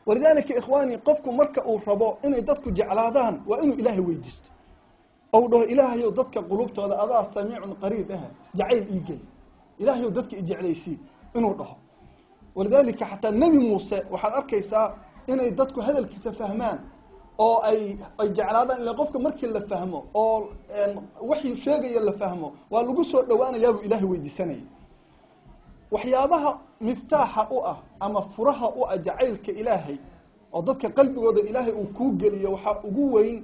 Walidaalika, ikhwaani, qofku marka uu rabo inay dadku jeclaadaan, waa inuu Ilaahay weydiisto ou dhaho: "Ilaahayow, dadka qulubtooda adaa samiicun qariib ah, jacayl ii geli. Ilaahayow, dadka i jeclaysii," inuu dhaho. Walidaalika xataa Nebi Muuse waxaad arkaysaa inay dadku hadalkiisa fahmaan oo ay jeclaadaan. Ila qofka markii la fahmo oo waxii sheegaya la fahmo, waa lagu soo dhowaanayaabuu Ilaahay weydiisanaya. Waxyaabaha miftaaxa u ah ama furaha u ah jacaylka Ilaahay oo dadka qalbigooda Ilaahay uu kuu geliyo, waxaa ugu weyn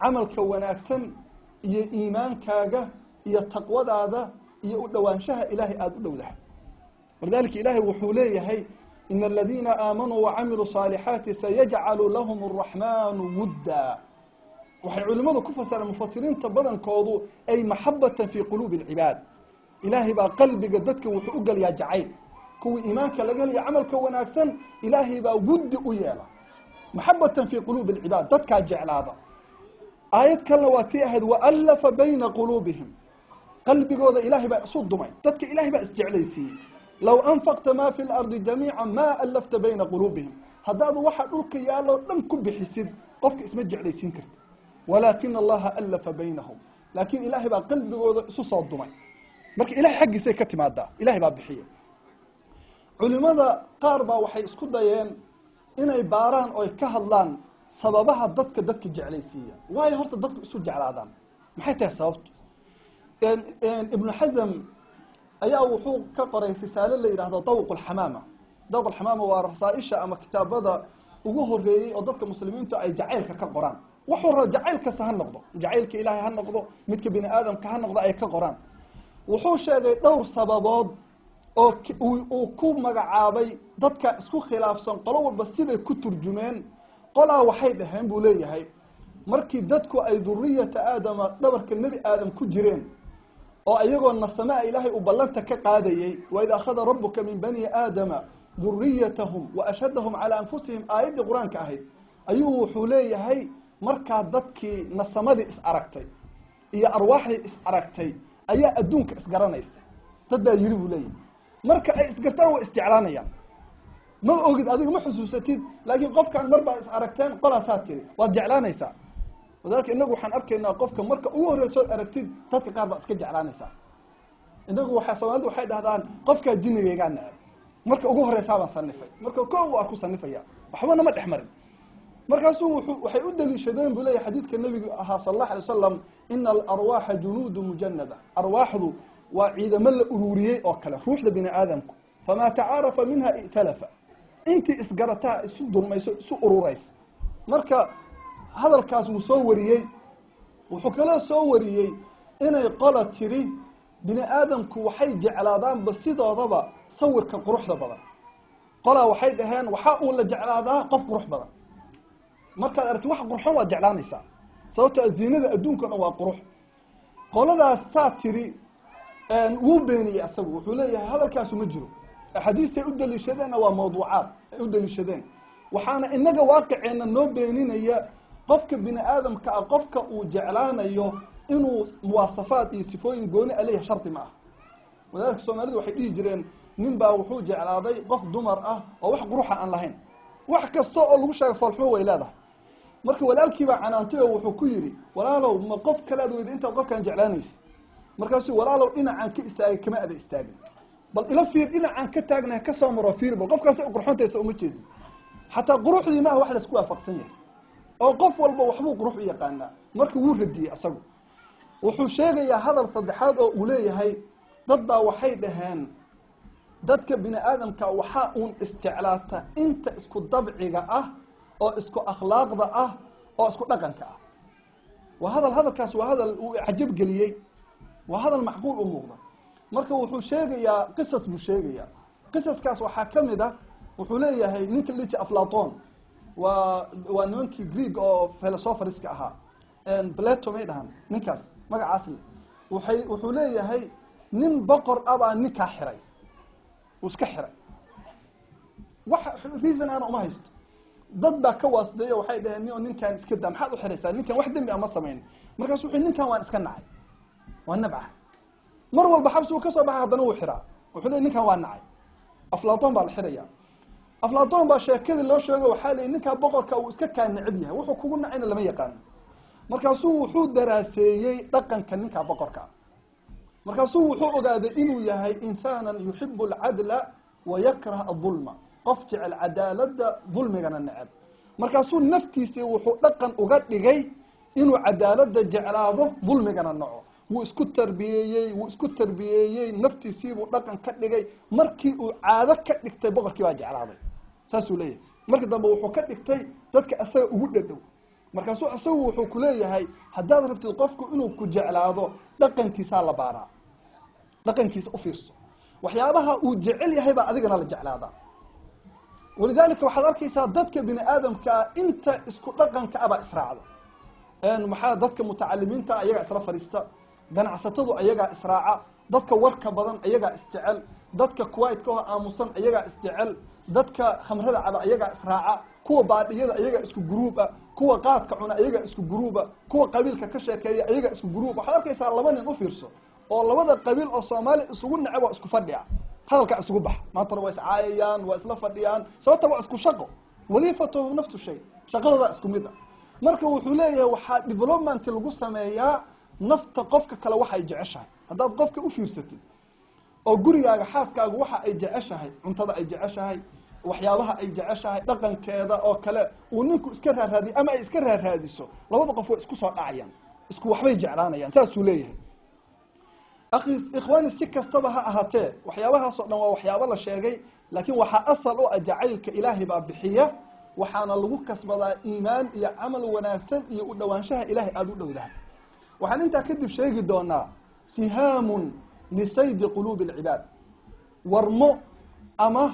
camalka wanaagsan iyo iimaankaaga iyo taqwadaada iyo u dhowaanshaha Ilaahay aada u dhowdahay. Walidaalika Ilaahay wuxuu leeyahay: "Ina aladiina aamanuu wacamiluu saalixaati sayajcalu lahum araxmaanu wudda." Waxay culimmadu ku fasireen, mufasiriinta badankoodu, ay maxabatan fii quluubi alcibaad. Ilaahay baa qalbiga dadka wuxuu u geliyaa jacayl. Kuwii iimaanka laga helayo, camalka wanaagsan, Ilaahay baa wuddi u yeela, maxabatan fii quluubi alcibaad, dadkaa jeclaada. Aayad kalena waa tii ahayd: "Waallafa bayna quluubihim." Qalbigooda Ilaahay baa isu dumay, dadka Ilahay baa isjeclaysiiyey. "Low anfaqta maa fi lardi jamiica maa allafta bayna quluubihim." Haddaad waxa dhulka yaaloo dhan ku bixisid, qofka isma jeclaysiin karti. "Walaakina Allaha allafa baynahum." Laakiin Ilaahay baa qalbigooda isu soo dumay. Marka Ilahay xaggiisay ka timaadaa, Ilahay baa bixiya. Culimada qaar baa waxay isku dayeen inay baaraan oo ay ka hadlaan sababaha dadka jeclaysiiya. Waayo horta dadku isu jeclaadaan, maxay tahay sababtu? Ibnu Xasm ayaa wuxuu ka qoray risaalo la yidhahdo Dawq Alxamaama. Dawq Alxamaama waa rasaaisha ama kitaabada ugu horeeyey oo dadka muslimiintu ay jacaylka ka qoraan. Wuxuu raba jacayl kasta ha noqdo, jacaylka Ilaahay ha noqdo, midka bini aadamka ha noqdo, ay ka qoraan. Wuxuu sheegay dhowr sababood oo uu ku magacaabay dadka isku khilaafsan, qolo walba sibay ku turjumeen. Qolaa waxay dhaheen, buu leeyahay, markii dadku ay duriyata Aadama, dhabarka Nebi Aadam ku jireen, oo iyagoo nasamaa Ilaahay uu ballanta ka qaadayey, "Waid akhada rabuka min bani Aadama duriyatahum wa ashhadahum calaa anfusihim," aayaddii Qur-aanka ahayd, ayuu wuxuu leeyahay markaa dadkii nasamadii is aragtay iyo arwaaxdii is aragtay ayaa adduunka isgaranaysa. Dad baa yiri, buu leeyahay, marka ay isgartaan waa isjeclaanayaan. Ma ogid adiga, ma xusuusatid, laakiin qofkan mar baad is aragteen, qolaasaa tiri waad jeclaanaysaa. Walidaalika inagu waxaan arkaynaa qofka marka ugu horreysood aragtid, dadka qaar baad iska jeclaanaysaa. Inagu waxaa Soomaalida waxay dhahdaan: "Qofkaa jinigaygaa neceb, marka ugu horreysaa baan sanifay." Marka ko waa ku sanifaya, waxbana ma dhex marin. Markaasuu wuxuu waxay u daliishadeen, buu leeyahy, xadiidka Nebigu ahaa sala Allah alay wasalam: "Ina alarwaaxa junuudu mujanada." Arwaaxdu waa ciidamo la ururiyey oo kale, ruuxda bini aadamku. "Famaa tacaarafa minha i'talafa." Intii isgarataa isu durmayso, isu ururaysa. Marka hadalkaas wuu soo wariyey. Wuxuu kaloo soo wariyey inay qola tiri bini aadamku waxay jeclaadaanba sidoodaba sawirka quruxda badan. Qolaa waxay dhaheen waxaa uun la jeclaadaa qof qurux badan. Markaad aragti wax qurxoon waad jeclaanaysaa, sababtoo ziinada adduunka o dhan waa qurux. Qoladaas saa tiri wuu beeniyey asagu. Wuxuu leeyahay hadalkaasu ma jiro, axaadiistay u daliishadeenna waa mawduucaad ay u daliishadeen. Waxaana inaga waaqiceenna noo beeninaya qofka bini aadamka ah, qofka uu jeclaanayo inuu muwaasafaad iyo sifooyin gooni a leeyahay shardi ma ah. Walidaalika Soomaalida waxay dhihi jireen: nin baa wuxuu jeclaaday qof dumar ah oo wax quruxa aan lahayn, wax kasta oo lagu sheega foolxumo way leedahay. Marka walaalkii baa canaantay oo wuxuu ku yidhi: "Walaalow, ma qof kalead weyda intaad qofkaan jeclaanaysa?" Markaasuu: "Walaalow, dhinacaan ka istaagay kama ada istaagin. Bal ila fiir dhinacaan ka taagnahay, ka soo maro, fiir bal qofkaasay u qurxontaysa, uma jeedin." Xataa quruxdii maaha wax laisku waafaqsan yahay, oo qof walba waxbuu qurux u yaqaanaa. Marka wuu radiyey asagu. Wuxuu sheegayaa hadal saddexaad oo uu leeyahay: dad baa waxay dhaheen dadka bini aadamka waxaa uun isjeclaata inta isku dabciga ah oo isku akhlaaqda ah oo isku dhaqanka ah. Waa hadal, hadalkaas waa hadal uu cajab geliyey, waa hadal macquul u muuqda. Marka wuxuu sheegayaa qisas buu sheegayaa. Qisaskaas waxaa ka mid ah, wuxuu leeyahay, ninka la dhihi Aflaton, waa nimankii Greeg oo philosopherska ahaa, Plato may dhahan ninkaas magacaas le. Waxay wuxuu leeyahay nin boqor ah baa ninkaa xiray, uu iska xiray, wax reason aana uma haysto. Dad baa ka waasdeeyo, waxay dhaheen: "Nin ninkaan iska daa, maxaad u xiraysaa ninkan? Wax dembi ama samayn." Markaasu wuxuu: "Ninkan waan iska nacay, waa nabca." Mar walba xabsi uu ka soo baxa, haddana wuu xiraa. Wuxuu leey: "Ninkan waa nacay." Aflaton baa la xiraya. Aflaatoon baa sheekadii loo sheego, waxaa layihi ninkaa boqorka uu iska kaa necab yahay, wuxuu kugu nacayna lama yaqaano. Markaasuu wuxuu daraaseeyey dhaqanka ninkaa boqorka. Markaasuu wuxuu ogaaday inuu yahay insaanan yuxibu alcadla wa yakrah adulma, qof jecel cadaaladda, dulmigana necab. Markaasuu naftiisii wuxuu dhaqan uga dhigay inuu cadaaladda jeclaado, dulmigana naco. Wuu isku tarbiyeeyey, wuu isku tarbiyeeyey, naftiisiibuu dhaqan ka dhigay. Markii uu caado ka dhigtay, boqorkii baa jeclaaday, saasuu leeyahay. Marka dambe wuxuu ka dhigtay dadka asaga ugu dhadhow. Markaasuu isagu wuxuu kuleeyahay, haddaad rabtid qofku inuu ku jeclaado, dhaqankiisaa la baaraa, dhaqankiisa ufiirso, waxyaabaha uu jecel yahay baa adigana la jeclaadaa. Walidaalika waxaad arkaysaa dadka bini aadamkaa inta isku dhaqanka abaa israacda. Maxaa dadka mutacalimiinta ayagaa isla fadhiista, ganacsatadu ayagaa israaca, dadka warka badan ayagaa isjecel, dadka kuwaitka oo aamusan ayagaa isjecel, dadka khamrada caba ayagaa israaca, kuwa baadhiyada ayagaa isku guruuba, kuwa qaadka cuna ayagaa isku guruuba, kuwa qabiilka ka sheekeeya ayagaa isku guruuba. Waxaad arkaysaa laba nin u fiirso oo labada qabiil oo Soomaali isugu neceb oo isku fadhi ah, hadalkaa isugu baxa, maantana waa iscaayayaan, waa isla fadhiyaan. Sababta waa isku shaqo, wadiifatuhum nafsu shay, shaqadoodaa isku mid ah. Marka wuxuu leeyahay waxaa development lagu sameeyaa nafta qofka kale waxa ay jeceshahay. Haddaad qofka u fiirsatid oo gurigaaga xaaskaagu waxa ay jeceshahay, cuntada ay jeceshahay, waxyaabaha ay jeceshahay, dhaqankeeda oo kale uu ninku iska raaraadiyo ama ay iska raaraadiso, labada qof way isku soo dhacayaan, isku waxbay jeclaanayaan, saasuu leeyahay. Akhi, ikhwaani, si kastaba ha ahaatee, waxyaabahaas oo dhan waa waxyaabo la sheegay, laakiin waxaa asal u ah jacaylka Ilaahay baa bixiya, waxaana lagu kasbadaa iimaan iyo camal wanaagsan iyo u dhowaanshaha Ilaahay aada u dhowdahay. Waxaan intaa kadib sheegi doonaa sihaamun lisaydi quluubi alcibaad, warmo ama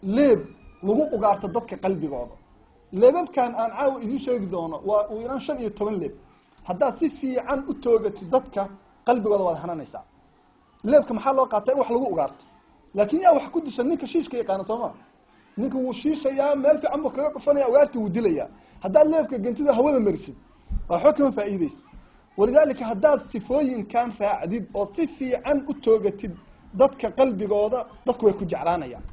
leeb lagu ugaarto dadka qalbigooda. Leebabkan aan caawa idiin sheegi doono waa uu yaraan 15 leeb. Haddaad si fiican u toogatid dadka qalbigooda, waad hananaysaa. Leebka maxaa loo qaataa? In wax lagu ugaarto. Laakiin yaa wax ku disha? Ninka shiishka yaqaana, soo ma? Ninka wuu shiishayaa, meel fiican buu kaga dhufanaya, ugaartii wuu dilayaa. Haddaad leebka gantida hawada marisid, waxba kama faa'iideysa. Walidaalika haddaad sifooyinkan raacdid oo si fiican u toogatid dadka qalbigooda, dadku way ku jeclaanayaan.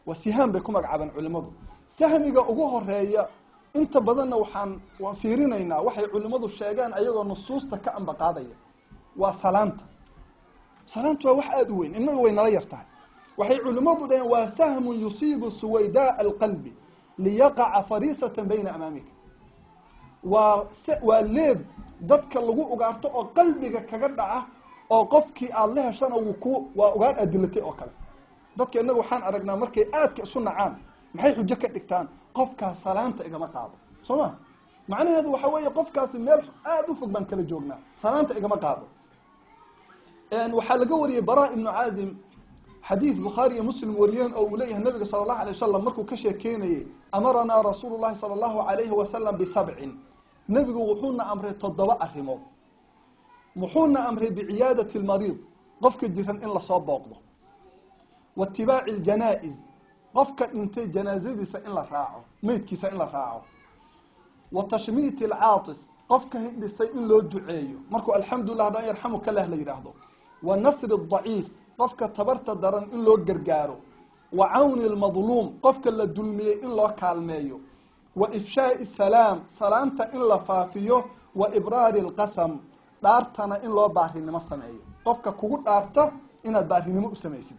Waa sihaam bay ku magacaabeen culimadu. Sahmiga ugu horeeya, inta badanna waxaan waan fiirinaynaa waxay culimadu sheegeen ayagoo nusuusta ka ambaqaadaya, waa salaanta. Salaantu waa wax aada u weyn, innaga way nala yar tahay. Waxay culimmadu dhaheen waa sahmun yusiibu suwaydaa alqalbi liyaqaca fariisatan bayna amaamika. Waa leeb dadka lagu ugaarto oo qalbiga kaga dhaca, oo qofkii aada la heshana wuu ku waa ugaar aad dilatay oo kale. Dadka innaga waxaan aragnaa markay aadka isu nacaan, maxay xujo ka dhigtaan? Qofkaas salaanta igama qaado, soo ma? Macnaheedu waxa weeye qofkaasi meel aada u fog baan kala joognaa, salaanta igama qaado. Waxaa laga wariyey Bara Ibnu Caazim xadiid Bukhaari iyo Muslim wariyeen oo uu leeyahay nabiga sala Allahu alay wasalam markuu ka sheekeynayey, amaranaa rasuulu llahi sala Allahu alayhi wasalam bisabcin, nebigu wuxuuna amray 7 arrimood. Wuxuuna amray biciyaadati almariid, qofka jiran in lasoo booqdo, wa itibaaci aljanaa-is, qofka dhintay janaasadiisa in la raaco, meydkiisa in la raaco, wa tashmiiti alcaatis, qofka hindhisay in loo duceeyo markuu alxamdulilah haddaan yarxamuka lah la yidhaahdo, wa nasri adaciif, qofka tabarta daran in loo gargaaro, wa cawni almadluum, qofka la dulmiyey in loo kaalmeeyo, wa ifshaai salaam, salaamta in la faafiyo, wa ibraari alqasam, dhaartana in loo baarinimo sameeyo, qofka kugu dhaarta inaad baarinimo u samaysid.